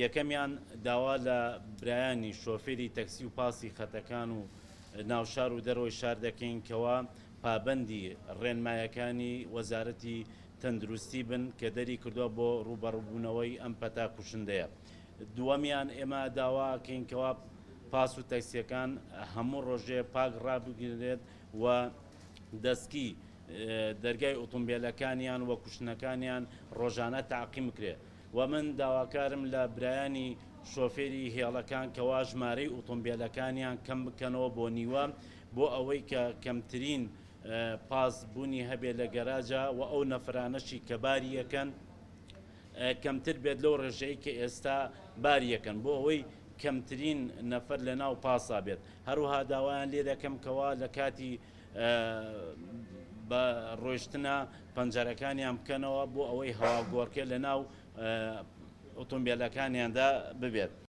یەکەمیان داوا لە برایانی شۆفێری تەکسی و پاسی خەتەکان و ناوشار و دەرەوەی شار دەکەین کەوا پابەندی ڕێنمایەکانی وەزارەتی تەندروستی بن کە دەری کردووە بۆ ڕووبەڕووبوونەوەی ئەم پەتا کوشندەیە. دووەمیان ئێمە داوا ئەکەین کەوا پاس و تەکسیەکان هەموو ڕۆژێ پاک ڕابگیرێت و دەستکی دەرگای ئۆتۆمبێلەکانیان و کوشنەکانیان ڕۆژانە تەعقیم بکرێ و من داواکارم لە برایانی شۆفێری هێڵەکان کەوا ژمارەی ئۆتۆمبێلەکانیان کەم بکەنەوە بۆ نیوە بۆ ئەوەی کە کەمترین پاس بوونی هەبێ لە گەراجا و ئەو نەفرانەشی کە باری یەکەن کەمتر بێت لەو ڕێژەی کە ئێستا باری یەکەن بۆ ئەوەی کەمترین نەفەر لە ناو پاسا بێت. هەروەها داوایان لێ دەکەم کەوا لە کاتی بە ڕۆیشتنە پەنجەرەکانیان بکەنەوە بۆ ئەوەی هەواگۆڕکێ لە ناو ئۆتۆمبیلەکانیاندا ببێت.